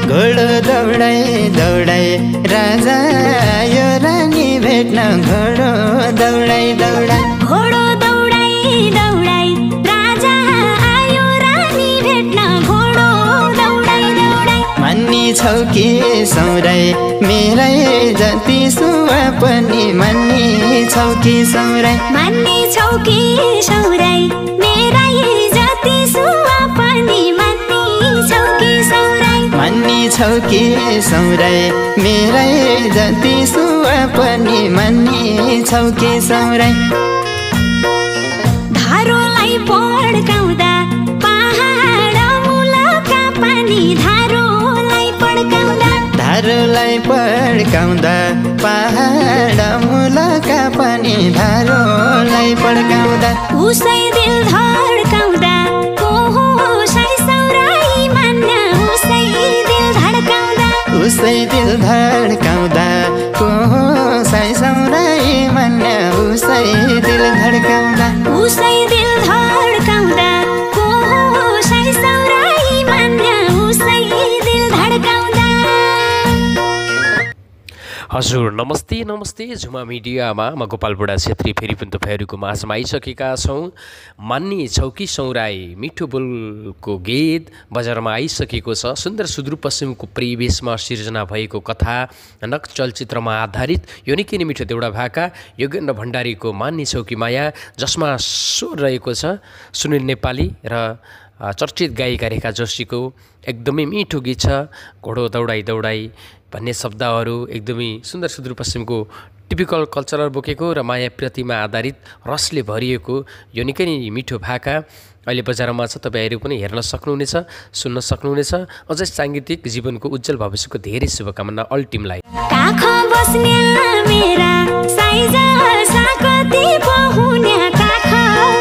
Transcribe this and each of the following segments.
घोडो दौडाई दौडाई राजा आयो रानी भेट्न घोडो दौडाई दौडाई घोडो दौडाई दौडाई राजा आयो रानी भेट्न घोडो दौडाई दौडाई मान्ने छौ कि सौराई मेरै जति सुवा पनि मान्ने छौ कि सौराई मान्ने छौ कि सौराई मेरै जति सुवा पनि मान्ने छौ कि सौराई मान्ने छौ कि सौराई मेरै जति सुवा पनि मान्ने छौ कि सौराई धारोलाई पड्काउँदा पहाड मुलका पानी धारोलाई पड्काउँदा धारोलाई पड्काउँदा पहाड मुलका पानी धारोलाई पड्काउँदा उसै दिल धड्काउँदा को साई सौराई मान्न उसै दिल धड्काउँदा उसै दिल धड्काउँदा को साई सौराई मान्न उसै दिल धड्काउँदा उसै दिल धड्काउँदा को साई सौराई मान्न उसै दिल धड्काउँदा। हजुर नमस्ते नमस्ते झुमा मिडियामा म गोपाल बुढा छेत्री फेरि पनि तपाईँहरूको माझमा आइसकेका छौँ। मान्ने छौ कि सौराई मिठो बोलको गीत बजारमा आइसकेको छ। सुन्दर सुदूरपश्चिमको परिवेशमा सिर्जना भएको कथा नक चलचित्रमा आधारित यो निकै नै मिठो देउडा भाका योगेन्द्र भण्डारीको मान्ने छौ कि माया, जसमा स्वर रहेको छ सुनिल नेपाली र चर्चित गायिका रेखा जोशीको एकदमै मिठो गीत छ। घोडो दौडाई दौडाई भन्ने शब्दहरू एकदमै सुन्दर सुदूरपश्चिमको टिपिकल कल्चरल बोकेको र माया प्रतिमा आधारित रसले भरिएको यो निकै नै मिठो भाका अहिले बजारमा छ। तपाईँहरू पनि हेर्न सक्नुहुनेछ, सुन्न सक्नुहुनेछ। अझै साङ्गीतिक जीवनको उज्जवल भविष्यको धेरै शुभकामना अल टिमलाई। काख बस्ने मेरा साइज साकती बहुन्या काख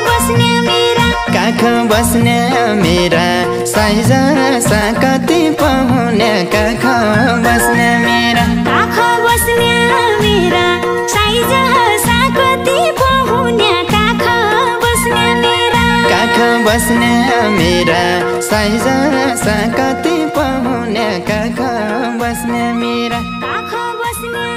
बस्ने मेरा काख बस्ने मेरा साइज साकती पाहुने काख बस्ने मेरा काख बस्ने मेरा साइज साकती बहुन्या काख बस्ने मेरा काख बस्ने मेरा साइज साकती पाहुने काख बस्ने मेरा काख बस्ने